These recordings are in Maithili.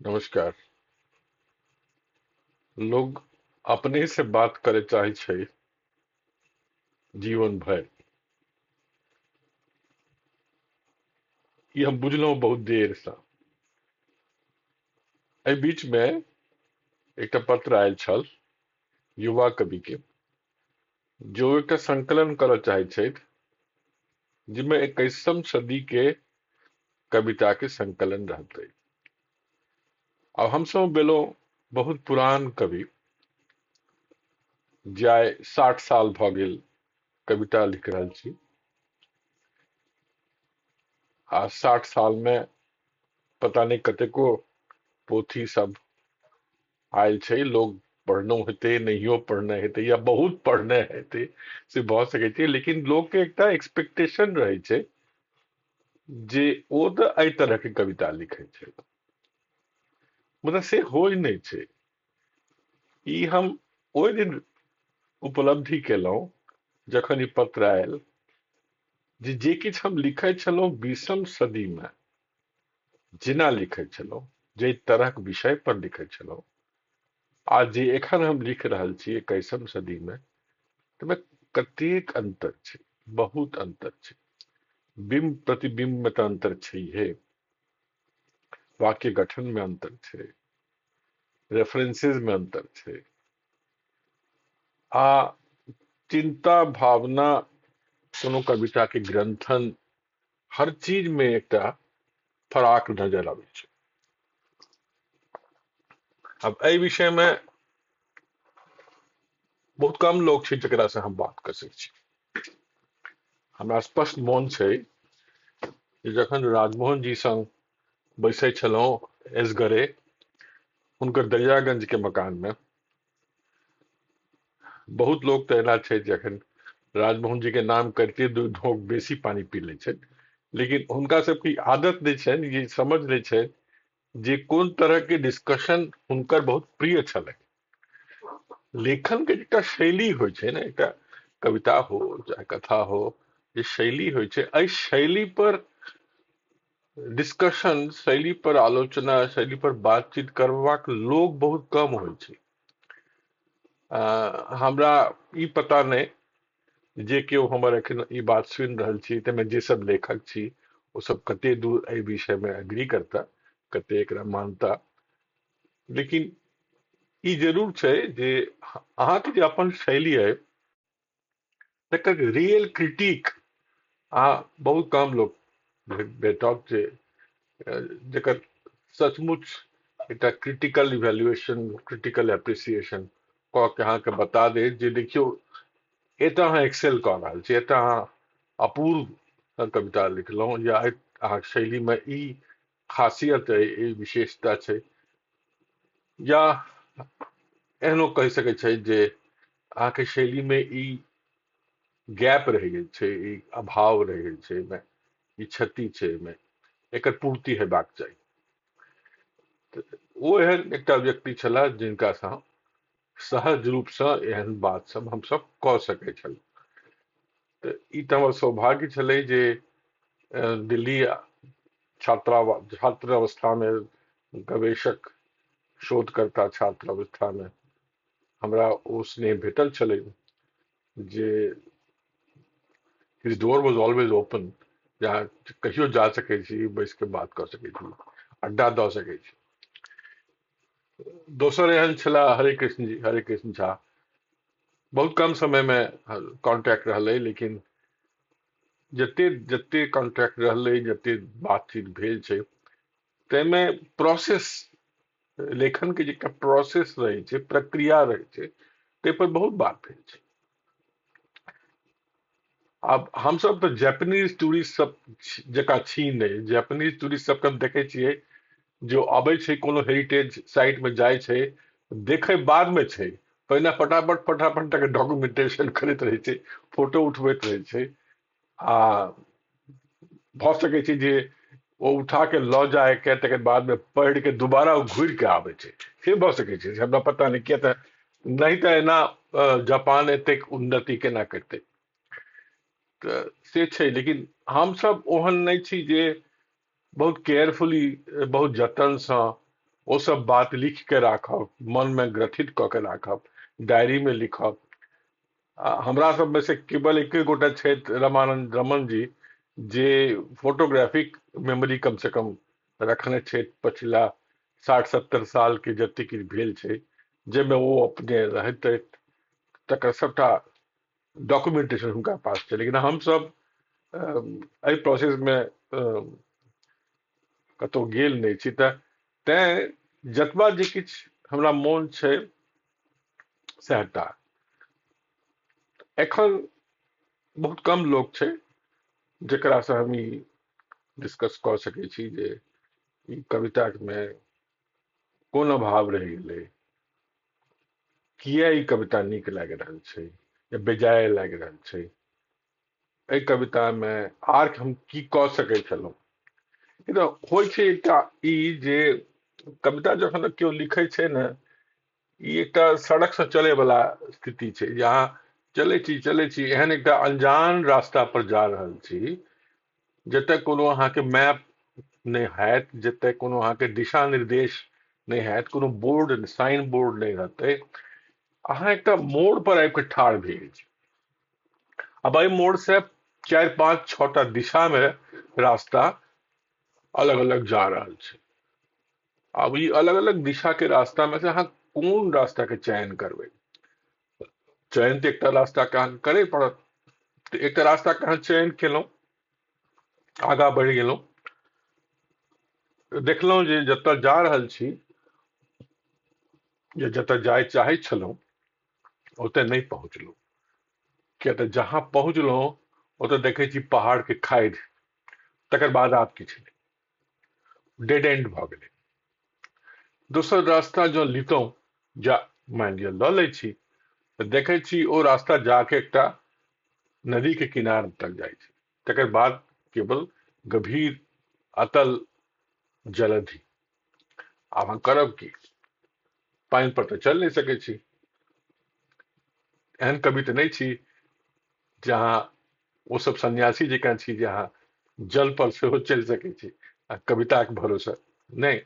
नमस्कार। लोग अपने से बात करे चाहे छै जीवन भरि। ई हम बुझलहुँ बहुत देरसँ। एहि बीच मे एकटा पत्र आयल छल युवा कवि के, जो एकटा संकलन करऽ चाहै छथि जाहिमे 21वीं सदी के कविता के संकलन रहतै। आब हमसब भेलहुँ बहुत पुरान कवि, जाय 60 साल भऽ गेल कविता लिख रहल छी, आ 60 साल में पता नहि कतेको पोथी सब आयल छै, लोग पढ़नो हेतै, नहियो पढ़ने हेतै, या बहुत पढ़ने हेतै से भऽ सकै छै। लेकिन लोकके एकटा एक्सपेक्टेशन रहै छै जे ओ तऽ एहि तरहके कविता लिखै छै, मुदा से होइ नहि छै। ई हम ओहि दिन उपलब्धि केलहुँ जखन ई पत्र आयल जे किछु हम लिखै छलहुँ 20वीं सदीमे, जेना लिखै छलहुँ, जाहि तरहक विषय पर लिखै छलहुँ, आ जे एखन हम लिख रहल छी 21वीं सदीमे, तमे कतेक अन्तर छै, बहुत अन्तर छै। बिंब प्रतिबिंब में तऽ अन्तर छैहे, वाक्य गठन में अन्तर छै, रेफरेंसेज में अन्तर छै, आ चिंता भावना कोनो कविता के ग्रंथन हर चीज में एकटा फराक नजर आबै छै। अब एहि विषय में बहुत कम लोग छै जकरा से हम बात कर सकै छी। हमरा स्पष्ट मोन छै जे जखन राजमोहन जी संग बैसै छलहुँ एसगरे हुनकर दरियागंज के मकान में, बहुत लोग तऽ एना छै जखन राजमोहन जी के नाम करिते दू ढोक बेसी पानी पी लै छै, लेकिन हुनका सबके आदत नहि छनि, ये समझ नहि छै जे कोन तरह के डिस्कशन हुनकर बहुत प्रिय छलै। लेखन के एकटा शैली होइ छै ने, एकटा कविता हो चाहे कथा हो, जे शैली होइ छै, एहि शैली पर डिस्कशन, शैली पर आलोचना, शैली पर बातचीत करबाक लोग बहुत कम होइ छै। हमरा ई पता नहि जे केओ हमर एखन ई बात सुनि रहल छी ताहिमे जे सब लेखक छी ओ सब कते दूर एहि विषयमे एग्री करता, कते एकरा मानता, लेकिन ई जरूर छै जे अहाँके जे अपन शैली अइ तकर रियल क्रिटिक अहाँ बहुत कम लोक भेटत जे जकर सचमुच एकटा क्रिटिकल इवेल्युएशन, क्रिटिकल एप्रिसिएशन कऽ के अहाँके बता देत जे देखियौ एतऽ अहाँ एक्सेल कऽ रहल छी, एतऽ अहाँ अपूर्व कविता लिखलहुँ, या अहाँके शैलीमे ई खासियत अइ, ई विशेषता छै, या एहनो कहि सकै छै जे अहाँके शैलीमे ई गैप रहि गेल छै, ई अभाव रहि गेल छै, एहिमे ई क्षति छै, एहिमे एकर पूर्ति हेबाक चाही। तऽ ओ एहन एकटा व्यक्ति छलाह जिनकासँ सहज रूपसँ एहन बात सब हमसब कऽ सकै छलहुँ। तऽ ई तऽ हमर सौभाग्य छलै जे दिल्ली छात्र अवस्थामे, गवेषक शोधकर्ता छात्र अवस्थामे हमरा ओ स्नेह भेटल छलै जे his door was always open, जहाँ कहियो जा सकै छी, बैस के बात कऽ सकै छी, अड्डा दऽ सकै छी। दोसर एहन छलाह हरे कृष्ण जी, हरे कृष्ण झा। बहुत कम समयमे कॉन्टैक्ट रहलै, लेकिन जते जते कॉन्टैक्ट रहलै, जते बातचीत भेल छै, ताहिमे प्रोसेस, लेखन के जे एकटा प्रोसेस रहै छै, प्रक्रिया रहै छै, ताहि पर बहुत बात भेल छै। आब हमसब तऽ जापानीज टूरिस्ट सब जकाँ छी नहि। जापानीज टूरिस्ट सबके हम देखै छियै जो अबै छै कोनो हेरिटेज साइटमे जाइ छै, देखै बादमे छै, पहिने फटाफट फटाफट तक डॉक्यूमेंटेशन करैत रहै छै, फोटो उठबैत रहै छै, आ भऽ सकै छै जे ओ उठा के लऽ जायके तकर बादमे पढ़ि के दोबारा ओ घुरि के आबै छै, से भऽ सकै छै, हमरा पता नहि किया तऽ नहि तऽ एना जापान एतेक उन्नति केना करतै, तऽ से छै। लेकिन हमसब ओहन नहि छी जे बहुत केयरफुली, बहुत जतनसँ ओ सब बात लिख के राखब, मनमे ग्रथित कऽ के राखब, डायरीमे लिखब। आ हमरा सबमे से केवल एके गोटा छथि, रमानंद रमन जी, जे फोटोग्राफिक मेमोरी कम से कम रखने छथि पछिला 60-70 साल के जते किछु भेल छै, जाहिमे ओ अपने रहैत, तकर सबटा डॉक्यूमेंटेशन हुनका पास छै। लेकिन हमसब एहि प्रोसेसमे कतहु गेल नहि छी, तऽ तैं जतबा जे किछु हमरा मोन छै सएहटा। एखन बहुत कम लोक छै जकरासँ हम ई डिस्कस कऽ सकै छी जे ई कवितामे कोन अभाव रहि गेलै, किया ई कविता नीक लागि रहल छै या बेजाय लागि रहल छै, एहि कवितामे आर हम की कऽ सकै छलहुँ। ई तऽ होइ छै एकटा ई जे कविता जखन केओ लिखै छै ने, ई एकटा सड़कसँ चलैवला स्थिति छै, जे अहाँ चलै छी चलै छी, एहन एकटा अनजान रास्ता पर जा रहल छी जतय कोनो अहाँके मैप नहि हैत, जतय कोनो अहाँके दिशा निर्देश नहि हैत, कोनो बोर्ड साइन बोर्ड नहि रहतै। अहाँ एकटा मोड़ पर आबि कऽ ठाढ़ भेल छी। अब एहि मोड़ से 4 5 6टा दिशा में रास्ता अलग अलग जा रहल छै। आब ई अलग अलग दिशा के रास्ता में से अहाँ कोन रास्ता के चयन करबै? चयन तऽ एकटा रास्ता के अहाँके करे पड़त। तऽ एकटा रास्ता के अहाँ चयन केलहुँ, आगाँ बढ़ि गेलहुँ, देखलहुँ जे जतऽ जा रहल छी या जतऽ जाय चाहै छलहुँ ओतऽ नहि पहुँचलहुँ, किया तऽ जहाँ पहुँचलहुँ ओतऽ देखै छी पहाड़ के खाइध, तकर बाद आब किछु नहि, डेड एंड भऽ गेलै। दोसर रास्ता जँ लितहुँ, जा मानि लिअ लऽ लै छी, तऽ देखै छी ओ रास्ता जाके एकटा नदी के किनार तक जाइ छै, तकर बाद केवल गभीर अतल जलधि। आब हम करब की? पानि पर तऽ चलि नहि सकै छी, एहन कवि तऽ नहि छी जहाँ ओ सब सन्यासी जकाँ छी जे अहाँ जल पर सेहो चलि सकै छी आ कविताके भरोसा नहि।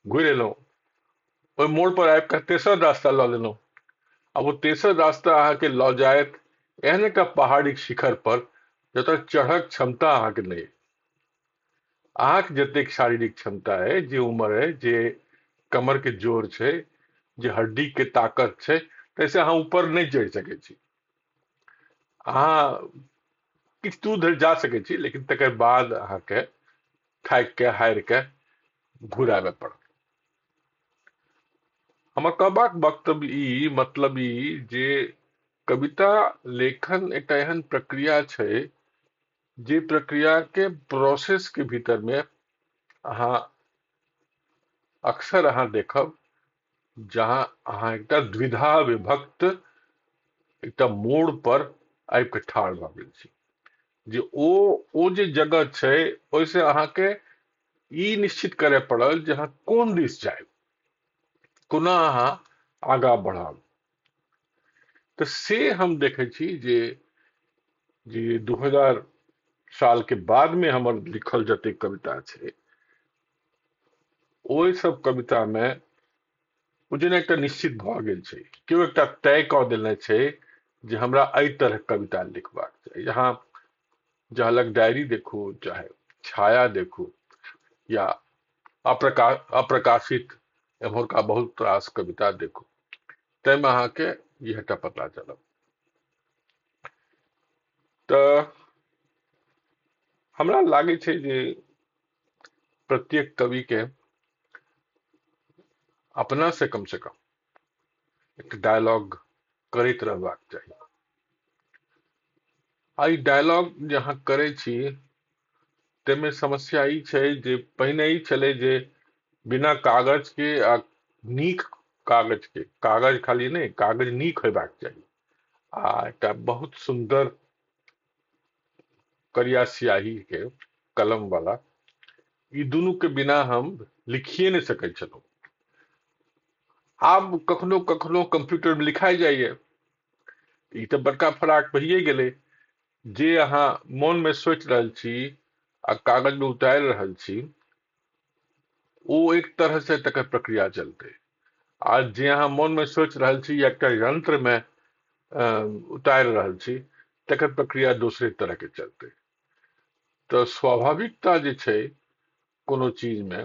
घुरि एलहुँ, ओहि मोड़ पर आबि कऽ तेसर रास्ता लऽ लेलहुँ। आब ओ तेसर रास्ता अहाँके लऽ जायत एहन एकटा पहाड़ीक शिखर पर जतऽ चढ़क क्षमता अहाँके नहि। अहाँके जतेक शारीरिक क्षमता अइ, जे उम्र अइ, जे कमर के जोर छै, जे हड्डी के ताकत छै, ताहिसँ अहाँ ऊपर नहि चढ़ि सकै छी। अहाँ किछु दूर धरि जा सकै छी, लेकिन तकर बाद अहाँके थाकि के हारि के घुरि आबय पड़त। हमर कहबाक वक्तव्य ई, मतलब ई जे कविता लेखन एकटा एहन प्रक्रिया छै जे प्रक्रिया के प्रोसेस के भीतर में अहाँ अक्सर अहाँ देखब जहाँ अहाँ एकटा द्विधा विभक्त एकटा मोड़ पर आबि कऽ ठाढ़ भऽ गेल छी, जे ओ जे जगह छै ओहिसँ अहाँके ई निश्चित करय पड़ल जे अहाँ कोन दिस जायब, कोना अहाँ आगाँ बढ़ब। तऽ से हम देखै छी जे जे 2000 साल के बाद में हमर लिखल जतेक कविता छै ओहि सब कविता में ओ जेना एकटा निश्चित भऽ गेल छै, केओ एकटा तय कऽ देने छै जे हमरा एहि तरहक कविता लिखबाक चाही। अहाँ जहलक डायरी देखू, चाहे छाया देखू, या अप्रकाशित एम्हरका बहुत रास कविता देखू, ताहिमे अहाँके इएहटा पता चलत। तऽ हमरा लागै छै जे प्रत्येक कवि के अपना से कम से कम एक डायलॉग करैत रहबाक चाही। आ ई डायलॉग जे अहाँ करै छी ताहिमे समस्या ई छै जे पहिने ई छलै जे बिना कागज के आ नीक कागज के, कागज खाली नहि, कागज नीक होयबाक चाही आ एकटा बहुत सुन्दर करिया स्याही के कलम वाला, ई दुनू के बिना हम लिखिए नहि सकै छलहुँ। आब कखनो कखनो कंप्यूटर में लिखाइ जाइए, ई तऽ बड़का फराक भइए गेलै जे अहाँ मोन में सोचि रहल छी आ कागज में उतारि रहल छी, ओ एक तरह से तकर प्रक्रिया चलतै। आ जे अहाँ मोनमे सोचि रहल छी या एकटा यंत्रमे उतारि रहल छी, तकर प्रक्रिया दोसरे तरहके चलतै। तऽ स्वाभाविकता जे छै कोनो चीजमे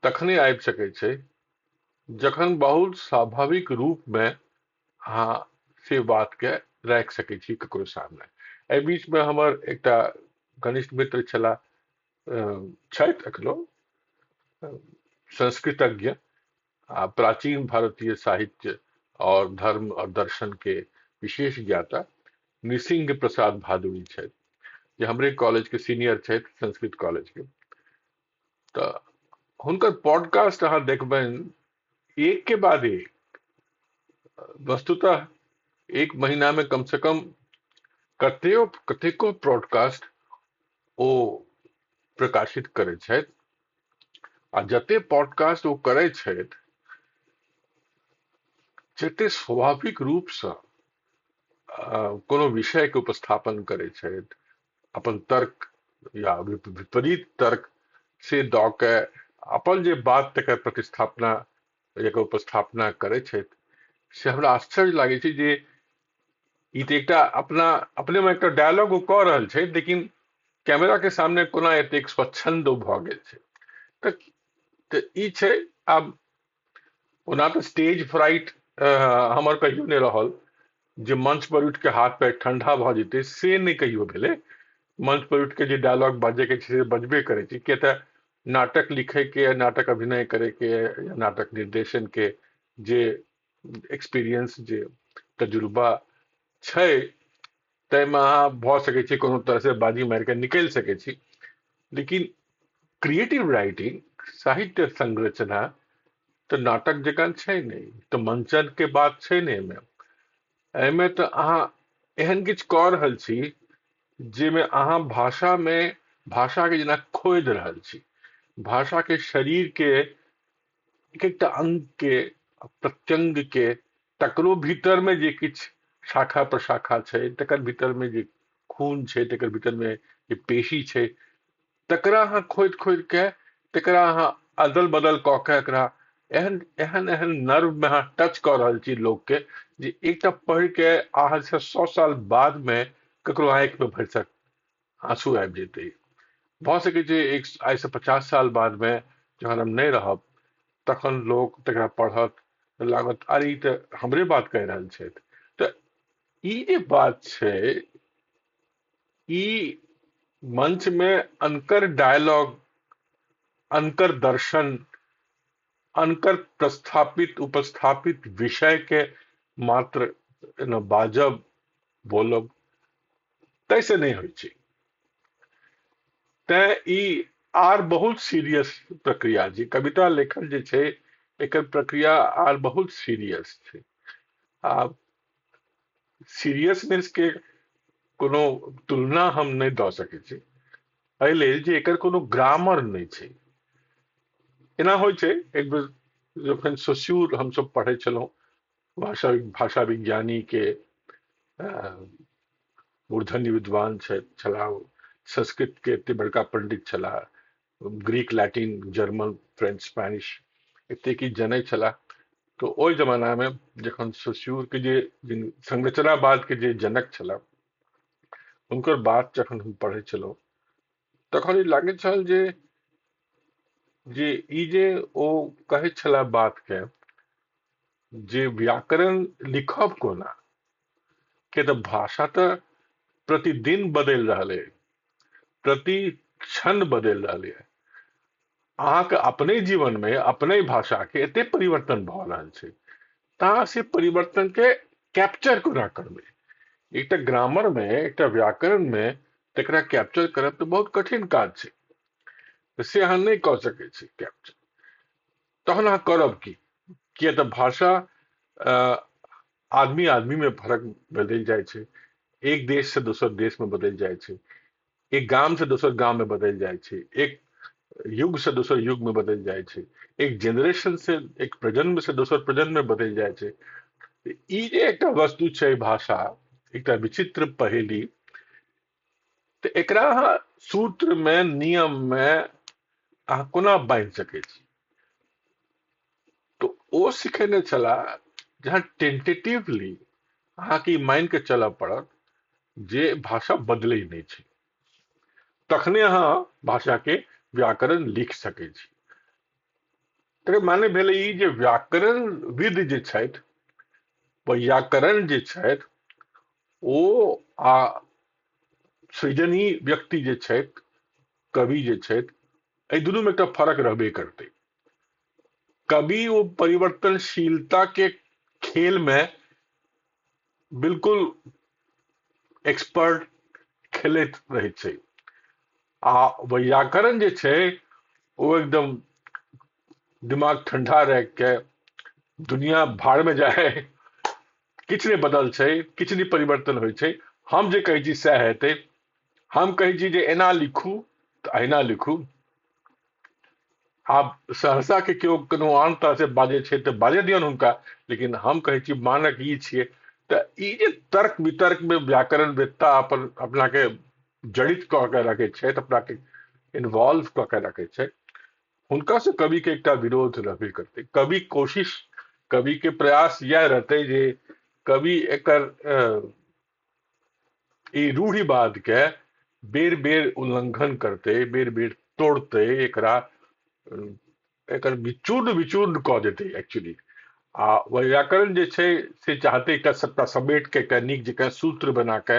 तखने आबि सकै छै जखन बहुत स्वाभाविक रूपमे अहाँ से बातके राखि सकै छी ककरो सामने। एहि बीचमे हमर एकटा घनिष्ठ मित्र छलाह, छथि एखनो, संस्कृतज्ञ आ प्राचीन भारतीय साहित्य और धर्म और दर्शन के विशेष ज्ञाता नृसिंह प्रसाद भादुड़ी छथि, जे हमरे कॉलेज के सीनियर छथि, संस्कृत कॉलेज के। तऽ हुनकर पॉडकास्ट अहाँ देखबनि एक के बाद एक, वस्तुतः एक महीना में कम से कम कतेको पॉडकास्ट ओ प्रकाशित करै छथि। आ जते पॉडकास्ट ओ करै छथि, जते स्वाभाविक रूपसँ कोनो विषयके उपस्थापन करै छथि, अपन तर्क या विपरीत तर्क से दऽ के अपन जे बात तकर प्रतिस्थापना एकर उपस्थापना करै छथि, से हमरा आश्चर्य लागै छै जे ई तऽ एकटा अपनेमे एकटा डायलॉग ओ कऽ रहल छै, लेकिन कैमरा के सामने कोना एतेक स्वच्छंद भऽ गेल छै। तऽ ई छै। आब ओना तऽ स्टेज फ्राइट हमर कहियो नहि रहल जे मंच पर उठि के हाथ पैर ठंडा भऽ जेतै, से नहि कहियो भेलै। मंच पर उठि के जे डायलॉग बाजैके छै से बजबे करै छै, किया तऽ नाटक लिखैके, नाटक अभिनय करैके या नाटक निर्देशन के जे एक्सपीरियंस, जे तजुर्बा छै, ताहिमे अहाँ भऽ सकै छी कोनो तरहसँ बाजी मारि कऽ निकलि सकै छी। लेकिन क्रिएटिव राइटिंग, साहित्य संरचना तऽ नाटक जकाँ छै नहि, तऽ मंचन के बात छै नहि एहिमे। एहिमे तऽ अहाँ एहन किछु कऽ रहल छी जाहिमे अहाँ भाषामे, भाषाके जेना खोदि रहल छी, भाषाके शरीरके एक एकटा अंगके, प्रत्यंगके, तकरो भीतरमे जे किछु शाखा प्रशाखा छै, तकर भीतरमे जे खून छै, तकर भीतरमे जे पेशी छै, तकरा अहाँ खोदि खोदि के तकरा अहाँ अदल बदल कऽ के एकरा एहन एहन एहन नर्वमे अहाँ टच कऽ रहल छी लोकके जे एकटा पढ़ि के अहाँसँ 100 साल बादमे ककरो आँखिमे भरिसक आँसू आबि जेतै। भऽ सकै छै एक आइसँ 50 साल बादमे जहन हम नहि रहब तखन लोक तकरा पढ़त, लागत अरे ई तऽ हमरे बात कहि रहल छथि। तऽ ई जे बात छै, ई मंचमे अनकर डायलॉग, अनकर दर्शन, अनकर प्रस्थापित उपस्थापित विषय के मात्र बाजब बोलब तैसे नहि होइ छै। तैं ई आर बहुत सीरियस प्रक्रिया छै। कविता लेखन जे छै एकर प्रक्रिया आर बहुत सीरियस छै। आ सीरियसनेस के कोनो तुलना हम नहि दऽ सकै छी, एहि लेल जे एकर कोनो ग्रामर नहि छै। एना होइ छै, एक बेर जखन सोस्यूर हमसब पढ़ै छलहुँ, भाषा विज्ञानी के मूर्धन्य विद्वान छलाह, संस्कृत के एते बड़का पंडित छलाह, Greek, Latin, German, French, Spanish एते किछु जनै छलाह। तऽ ओहि जमानामे जखन सोस्यूर के जे संरचनावाद के जे जनक छलाह, हुनकर बात जखन हम पढ़ै छलहुँ तखन ई लागैत छल जे जे ई जे ओ कहै छलाह बात के, जे व्याकरण लिखब कोना, के तऽ भाषा तऽ प्रतिदिन बदलि रहल अइ, प्रति क्षण बदलि रहल अइ। अहाँके अपने जीवनमे अपने भाषाके एते परिवर्तन भऽ रहल छै, तऽ से परिवर्तनके कैप्चर कोना करबै? एकटा ग्रामरमे, एकटा व्याकरणमे तकरा कैप्चर करब तऽ बहुत कठिन काज छै, से अहाँ नहि कऽ सकै छी कैप्चर। तहन अहाँ करब की? किया तऽ भाषा आदमी आदमीमे फरक बदलि जाइ छै, एक देशसँ दोसर देशमे बदलि जाइ छै, एक गामसँ दोसर गाममे बदलि जाइ छै, एक युगसँ दोसर युगमे बदलि जाइ छै, एक जेनरेशन से, एक प्रजन्म से दोसर प्रजन्ममे बदलि जाइ छै। ई जे एकटा वस्तु छै भाषा, एकटा विचित्र पहेली, तऽ एकरा अहाँ सूत्रमे, नियममे अहाँ कोना बान्हि सकै छी। तऽ ओ सिखेने छलाह जहाँ टेंटेटिवली अहाँके ई मानि कऽ चलय पड़त जे भाषा बदलै नहि छै, तखने अहाँ भाषाके व्याकरण लिख सकै छी। तकर माने भेलै ई जे व्याकरणविद जे छथि, वैयाकरण जे छथि, ओ आ सृजनी व्यक्ति जे छथि, कवि जे छथि, एहि दुनूमे एकटा फरक रहबे करतै। कवि ओ परिवर्तनशीलता के खेल में बिल्कुल एक्सपर्ट खेलैत रहै छै, आ वैयाकरण जे छै ओ एकदम दिमाग ठंडा राखि के दुनिया भाड़ में जाय, किछु नहि बदल छै, किछु नहि परिवर्तन होइ छै, हम जे कहै छी सएह हेतै, हम कहै छी जे एना लिखू तऽ एना लिखू। आब सहरसा के केओ कोनो आन तरह से बाजै छै तऽ बाजै दियौन हुनका, लेकिन हम कहै छी मानक ई छियै। तऽ ई जे तर्क वितर्क में व्याकरण वेत्ता अपन अपना के जड़ित कऽ के रखै छथि, अपना के इन्वॉल्व कऽ के रखै छथि, हुनका से कवि के एकटा विरोध रहबे करतै। कवि कोशिश, कवि के प्रयास इएह रहतै जे कवि एकर ई रूढ़िवाद के बेर बेर उल्लंघन करतै, बेर बेर तोड़तै, एकरा एकर विचूर्ण विचूर्ण कऽ देतै एक्चुअली। आ वैयाकरण जे छै से चाहतै एकटा सबटा समेट के एकटा नीक जकाँ सूत्र बना के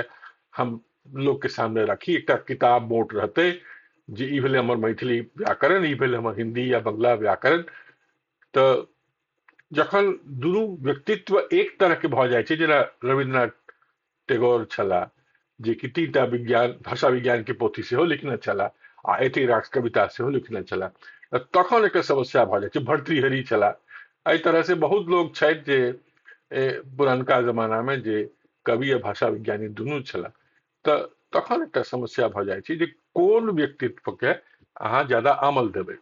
हम लोक के सामने राखी, एकटा किताब मोट रहतै जे ई भेलै हमर मैथिली व्याकरण, ई भेलै हमर हिंदी या बंगला व्याकरण। तऽ जखन दुनू व्यक्तित्व एक तरह के भऽ जाइ छै, जेना रविन्द्रनाथ टैगोर छलाह जे कि तीनटा विज्ञान भाषा विज्ञान के पोथी सेहो लिखने छलाह आ एते रास कविता सेहो लिखने छलाह, तखन एकर समस्या भऽ जाइ छै। भर्तृहरि छलाह। एहि तरह से बहुत लोग छथि जे पुरनका जमाना में जे कवि आ भाषा विज्ञानी दुनू छलाह, तऽ तखन एकटा समस्या भऽ जाइ छै जे कोन व्यक्तित्व के अहाँ ज्यादा अमल देबै।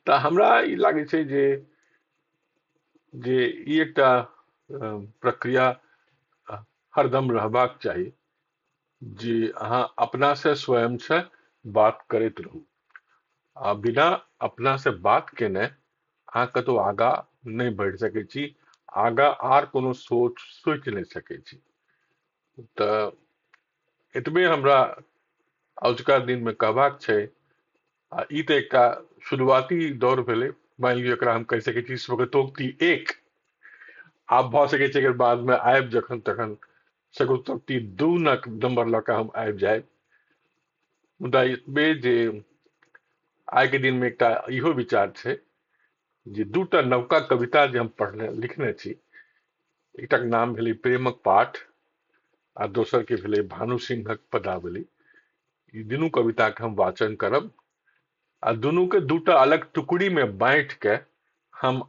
तऽ हमरा ई लागै छै जे जे ई एकटा प्रक्रिया हरदम रहबाक चाही जे अहाँ अपना से स्वयं से बात करैत रहू, आ बिना अपना से बात केने अहाँ कतौ आगाँ नहि बढ़ि सकै छी, आगाँ आर कोनो सोच सोचि नहि सकै छी। तऽ एतबे हमरा अजुका दिनमे कहबाक छै। आ ई तऽ एकटा शुरुआती दौर भेलै, मानि लियौ एकरा हम कहि सकै छी स्वगतोक्ति एक। आब भऽ सकै छै एकर बादमे आबि जखन तखन स्वगतोक्ति 2 नंबर लऽ कऽ हम आबि जायब। मुदा एतबे जे आइके दिनमे एकटा इहो विचार छै जे दूटा नवका कविता जे हम पढ़ने लिखने छी, एकटाके नाम भेलै प्रेमक पाठ आ दोसरके भेलै भानु सिंहक पदावली। ई दुनू कविताके हम वाचन करब आ दुनूके दूटा अलग टुकड़ीमे बाँटि के हम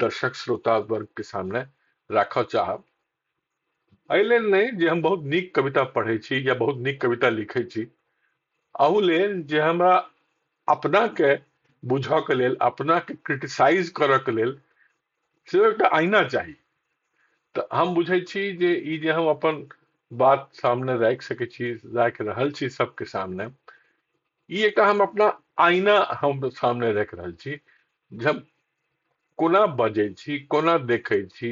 दर्शक श्रोता वर्ग के सामने राखऽ चाहब। एहि लेल नहि जे हम बहुत नीक कविता पढ़ै छी या बहुत नीक कविता लिखै छी, अहू लेल जे हमरा अपनाके बुझऽके लेल, अपनाके क्रिटिसाइज करऽके लेल सेहो एकटा आईना चाही। तऽ हम बुझै छी जे ई जे हम अपन बात सामने राखि सकै छी, राखि रहल छी सबके सामने, ई एकटा हम अपना आईना हम सामने राखि रहल छी जे हम कोना बजै छी, कोना देखै छी,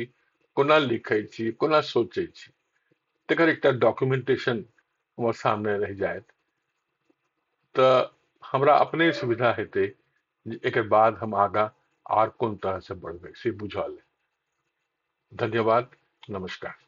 कोना लिखै छी, कोना सोचै छी, तकर एकटा डॉक्यूमेंटेशन हमर सामने रहि जायत तऽ हमरा अपने सुविधा हेतै जे एकर बाद हम आगाँ आर कोन तरहसँ बढ़बै से बुझल। धन्यवाद, नमस्कार।